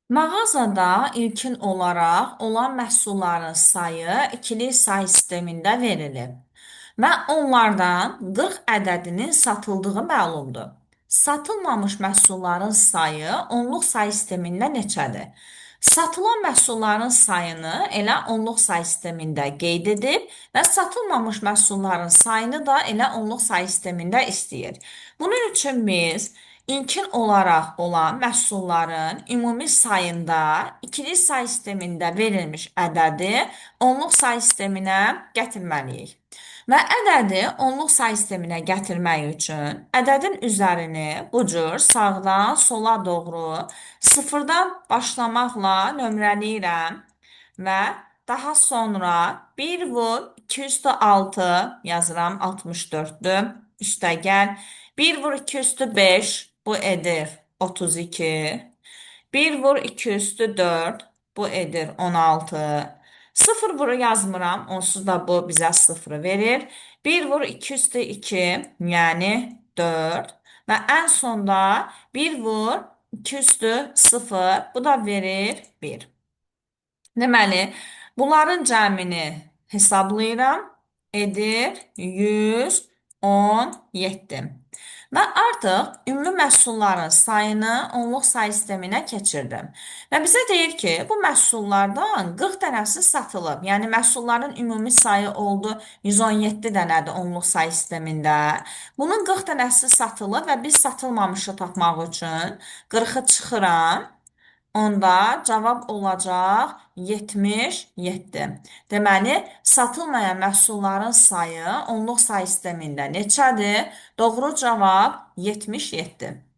Mağazada ilkin olaraq olan məhsulların sayı ikili say sistemində verilib və onlardan 40 ədədinin satıldığı məlumdur. Satılmamış məhsulların sayı onluq say sistemində neçədir? Satılan məhsulların sayını elə onluq say sistemində qeyd edib və satılmamış məhsulların sayını da elə onluq say sistemində istəyir. Bunun üçün biz İlkin olaraq olan məhsulların ümumi sayında ikili say sistemində verilmiş ədədi onluq say sisteminə gətirməliyik. Və ədədi onluq say sisteminə gətirmək üçün ədədin üzərini bu cür sağdan sola doğru sıfırdan başlamaqla nömrələyirəm və daha sonra 1 vur 2 üstü 6 yazıram 64-dür. Üstə gəl. 1 vur 2 üstü 5. Bu edir 32. 1 vur 2 üstü 4. Bu edir 16. 0 vuru yazmıram. Onsuz da bu bizə 0 verir. 1 vur 2 üstü 2, yəni 4. Və ən sonda 1 vur 2 üstü 0. Bu da verir 1. Deməli, bunların cəmini hesablayıram. Edir 117. Və artıq ümumi məhsulların sayını onluq say sisteminə keçirdim. Və bizə deyir ki, bu məhsullardan 40 dənəsi satılıb. Yəni, məhsulların ümumi sayı oldu 117 dənədir onluq say sistemində. Bunun 40 dənəsi satılıb və biz satılmamışı tapmaq üçün 40-ı çıxıram. Onda cavab olacaq 77. Deməli, satılmayan məhsulların sayı onluq say sistemində neçədir? Doğru cavab 77.